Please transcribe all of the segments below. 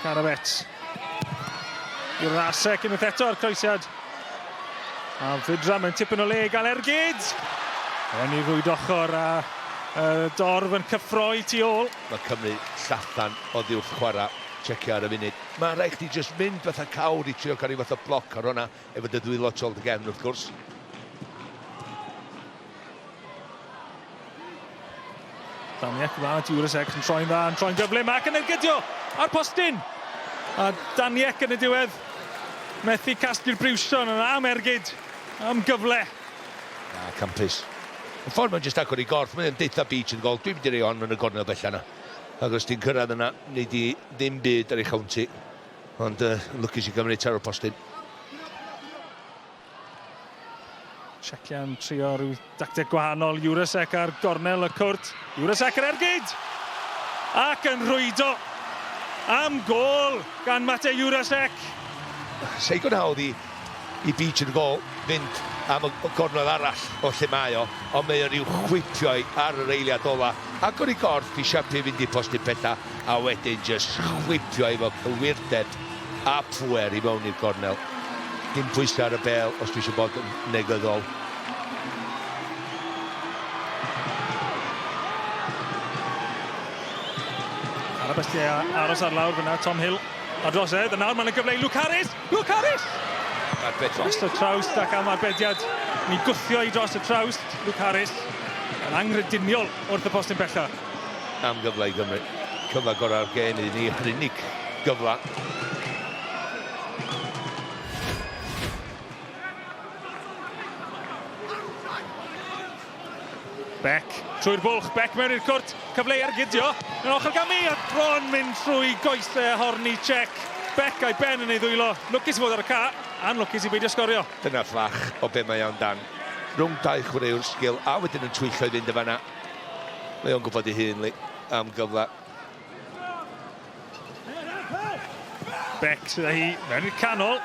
Carabets. Jurasek unwaith eto ar croesiad. A Fidra mewn tipyn o le i gael ergyd. Yn ei rwyd ochr a y dorf yn cyffroi tu ôl. Mae Cymru llathan oddi wrth chwarae Tsiecia ar y funud. Mae'n rhaid chdi jyst mynd fatha cawr i trio cael rhyw fath o bloc ar hwnna efo dy ddwylo tu ôl dy gefn wrth gwrs. Daniek dda, Jurasek yn troi'n dda, yn troi'n gyflym ac yn ergydio ar postyn. A Daniek yn y diwedd methu casglu'r briwsion yn am ergyd, am gyfle. A campus. Y ffordd mae'n jyst agor i gorff, mae'n deutha Beach yn gol, dwi'n mynd i rei hon yn y gornel bella yna. Ac os ti'n cyrraedd yna, nei di ddim byd ar ei chawnt ti. Ond uh, lwcus i Gymru taro'r postyn. Czecia'n trio rhyw dacteg gwahanol. Jurasek ar gornel y cwrt. Jurasek yr ergyd! Ac yn rhwydo am gôl gan Mate Jurasek. Seigon hawdd i, i Beach yn gôl fynd am y gornel arall o lle mae o, ond mae o'n rhyw chwipio i ar yr eiliad ola. Agor i gorff i siapu fynd i postyn pella, a wedyn jyst chwipio efo cywirdeb a pŵer i mewn i'r gornel. Dim pwysau ar y bêl os dwi eisiau bod yn negyddol. Ar y bestiau aros ar lawr fyna, Tom Hill ar drosedd, a nawr mae'n gyfle i Luke Harris! Luke Harris! Arbed dros y trawst ac am arbediad. Ni gwthio i dros y trawst, Luke Harris. Yn anghrediniol wrth y postyn bella. Am gyfle i Gymru. Cyfle gorau'r gêm i ni, yr unig gyfle. Beck trwy'r bwlch, Beck mewn i'r cwrt, cyfle i ergydio, yn ochr gamu a bron mynd trwy goesau Horni Czech. Beck a'i ben yn ei ddwylo, lwcus i fod ar y ca, anlwcus i beidio sgorio. Dyna fflach o be mae o'n dan. Rhwng dau chwaraewr sgil a wedyn yn twyllo i fynd y fanna. Mae o'n gwybod ei hun, Lee, am gyfle. Beck sydd â hi mewn i'r canol.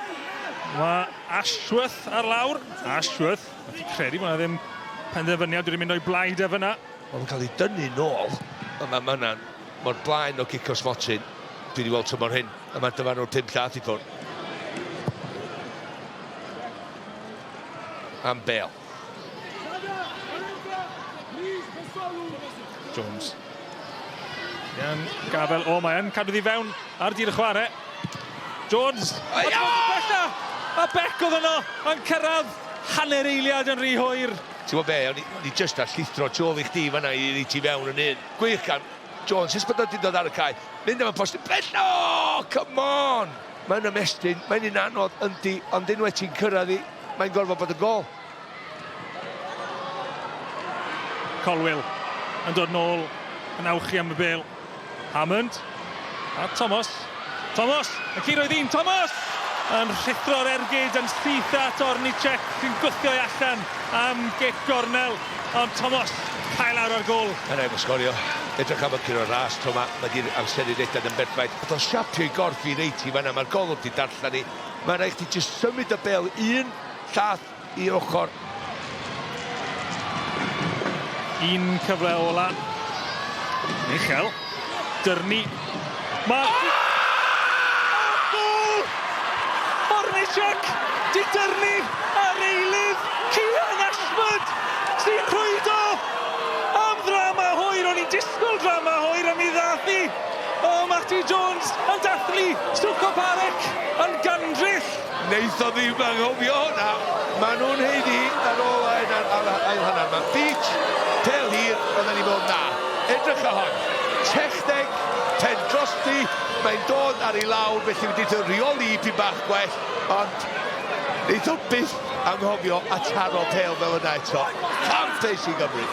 Mae Ashworth ar lawr. Ashworth, methu credu bod yna ddim penderfyniad wedi mynd o'i blaid e fyna. Mae'n cael ei dynnu nôl. Ond mae hwnna'n mor blaen o gic o smotyn. Dwi wedi weld tymor hyn. A mae'r dyfarnwr 5 llath i ffwrdd. Am bel. Jones. Ian gafel, o mae yn cadw ddi fewn ar dir y chwarae. Jones! A Beck oedd yno yn cyrraedd hanner eiliad yn rhy hwyr. Ti'n gwybod be, o'n i jyst a llithro tu ôl i chdi fanna i i ti fewn yn un. Gwych gan Jones, sut bod o wedi dod ar y cae. Mynd am y postyn, bell, oh, come on! Mae'n ymestyn, mae'n un anodd, yndi, ond unwaith ti'n cyrraedd i, mae'n gorfod bod yn gol. Colwill yn dod nôl yn awchu am y bêl. Hammond a Thomas. Thomas yn curo i ddyn. Thomas yn rhuthro'r ergyd yn syth at Ornicek sy'n gwthio i allan am gic gornel. Ond Thomas cael lawr ar gôl. Mae'n rhaid sgorio. Edrych am y curo ras tro 'ma. Mae di'r amseru redad yn berffaith. Oedd o'n siapio i gorff i reit i fanna. Mae'r golwg di darllen i. Mae'n rhaid chdi jyst symud y bêl un llath i'r ochr. Un cyfle ola. Michel. Dyrnu. Mae... Oh! Gol! Hornicek di dyrnu ar eilydd Cian Ashford sy'n rhwydo am ddrama hwyr. O'n i'n disgwyl drama hwyr a mi ddath hi. O, Matty Jones yn dathlu Suko Parek yn gandryll. Wneith o ddim anghofio hwnna. Maen nhw'n haeddu ar ôl ail, ail, ail hanner. Mae Beach, pel hir, oedden ni fel na. Edrych ar hon. Techneg, pen drosti, mae'n dod ar ei lawr, felly wedi dod rheoli i bach gwell, ond wneith o byth anghofio a taro pel fel yna eto. Campus i Gymru.